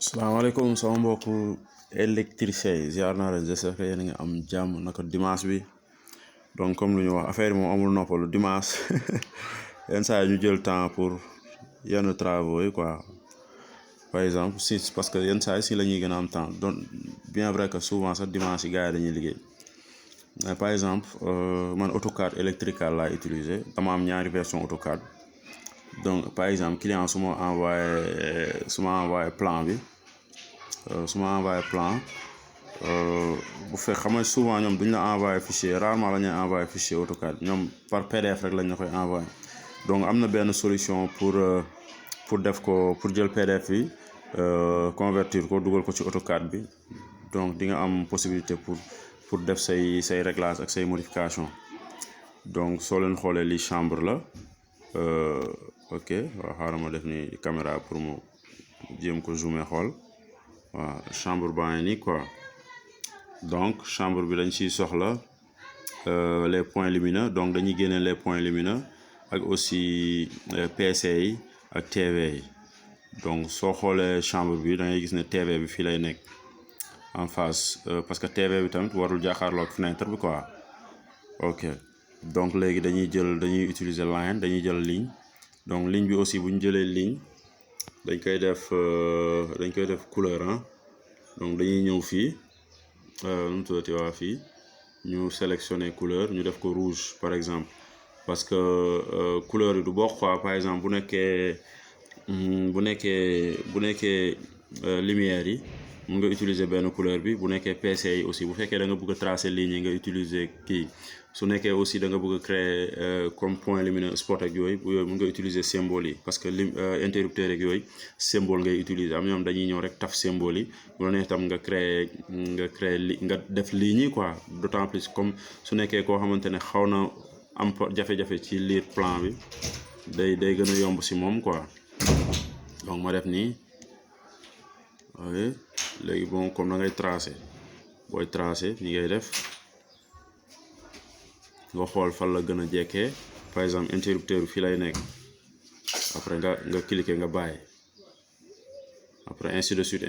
salaamaaleykum sama mbokku électricien yi ziar naa leen j'espère que yéen a ngi am jàmm naka dimanche bi donc comme lu ñu wax affaire yi moom amul noppalu dimanche yenn saa yi ñu jël temps pour yenn travaux yi quoi par exemple si parce que yenn saa yi si la ñuy gën a am temps donc bien vrai que souvent sax dimanche yi gars yi dañuy liggéey mais par exemple man AutoCAD Electrical laay utiliser dama am ñaari version AutoCAD donc par exemple client su ma envoyé plan bi su ma envoyé plan bu fekk xam nga souvent ñoom duñ la envoyé fichier rarement la ñuy envoyé fichier AutoCAD ñoom par PDF rek lañ la koy envoyé donc am na benn solution pour def ko pour jël PDF bi convertir ko dugal ko ci AutoCAD bi donc di nga am possibilité pour def say réglage ak say modification donc soo leen xoolee li chambre la ok waaw xaaral ma def ni caméra pour mu jéem ko zoomer xool waaw chambre baa ngi nii quoi donc chambre bi dañ ciy soxla les points lumineux donc dañuy génne les points lumineux ak aussi PC yi ak TV yi donc soo xoolee chambre bi da ngay gis ne TV bi fii lay nekk en face parce que TV bi tamit warul jàkkaarloo ak fenêtre bi quoi ok donc léegi dañuy utiliser line dañuy jël ligne donc ligne bi aussi bu ñu jëlee ligne dañ koy def couleur donc dañuy ñëw fii nu mu tuddati waa fii ñu sélectionner couleur ñu def ko rouge par exemple parce que couleur yi du bokk quoi par exemple bu nekkee lumière yi mun nga utiliser benn couleur bi bu nekkee PC yi aussi bu fekkee da nga bëgg a tracer ligne yi nga utiliser kii su nekkee aussi da nga bëgg a créer comme point lumineux spot ak yooyu mun nga utiliser symbole yi parce que interrupteur ak yooyu symbole ngay utiliser am ñoom dañuy ñëw rek taf symbole yi bu la neex tam nga créer nga def ligne yi quoi d'autant plus comme su nekkee koo xamante ne xaw na am jafe-jafe ci lire plan bi day gën a yomb si moom quoi donc ma def nii ok léegi bon comme da ngay tracer booy tracer ni ngay def nga xool fan la gën a jekkee par exemple interrupteur bi fii lay nekk après nga cliquer nga bàyyi après ainsi de suite